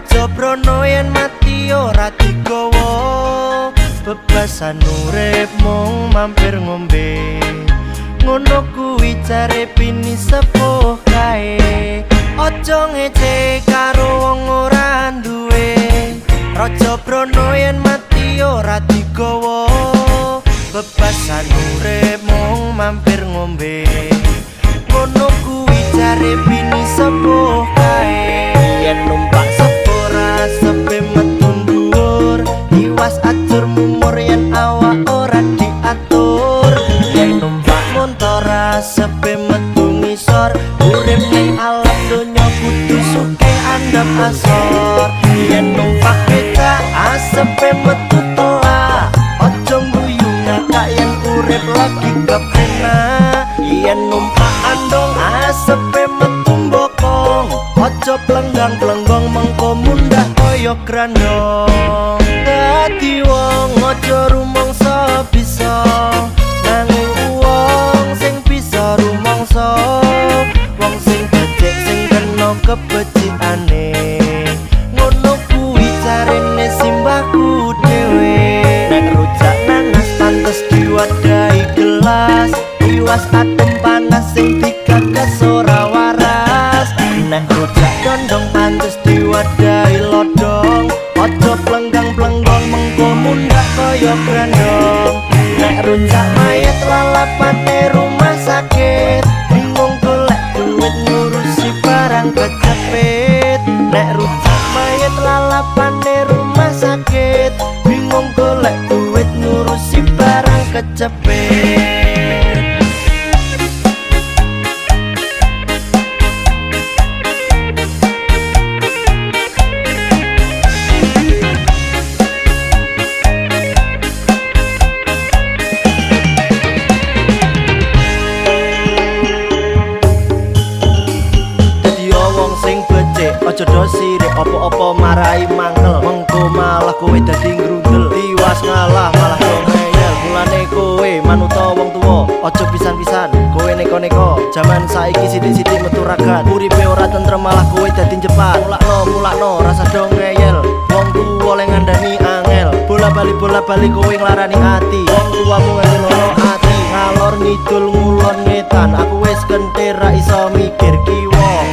Raja Brono yen mati ora digawa, bebasan urip mung mampir ngombe. Ngono kuwi jare pini sepuh kae. Aja ngece karo wong ora duwe. Raja Brono yen mati ora digawa, bebasan urip mung mampir ngombe. Ngono kuwi jare pini sepuh kae. Yen numpak sepur asepe metu dhuwur, iwas ajur mumur yen awak ora diatur. Yen numpak montor asepe metu ngisor, urip ning alam donya kudu sugih andhap asor. Yen numpak becak asepe metu telak, aja ngguyu ngakak yen urip lagi kepenak. Yen numpak andong asepe metu mbokong, aja plenggang-plenggong mengko mundah kaya grandong. Dadi wong aja rumangsa bisa, nanging wong sing bisa rumangsa, wong sing becik sing kena kebecikane. Ngono kuwi carane simbahku dhewe. Nek rujak nanas pantes diwadahi gelas, iwas adem panas sing digagas ora waras. Nek rujak condong pantes diwadahi lodong, aja plenggang-plenggong mengko mundak kaya grandong. Nek rujak mayat lalapane rumah sakit, bingung golek duit ngurusi barang kecepit. Nek rujak mayat lalapane rumah sakit, bingung golek duit ngurusi barang kecepit. Dadi wong sing becik aja do sirik, apa-apa marai mangkel, mengko malah kowe dadi ngrundel. Tiwas ngalah malah do ngeyel, mulane kowe manuta wong tuwa, aja pisan-pisan kowe neko-neko. Jaman saiki sithik-sithik metu ragat, uripe ora tentrem malah kowe dadi jepat. Mulakno mulakno rasa do ngeyel, wong tuwa le ngandani angel. Bola-bali bola-bali kowe nglarani ati, wong tuamu nganti loro ati. Ngalor ngidul ngulon ngetan, aku wis kentir ra iso mikir kiwa.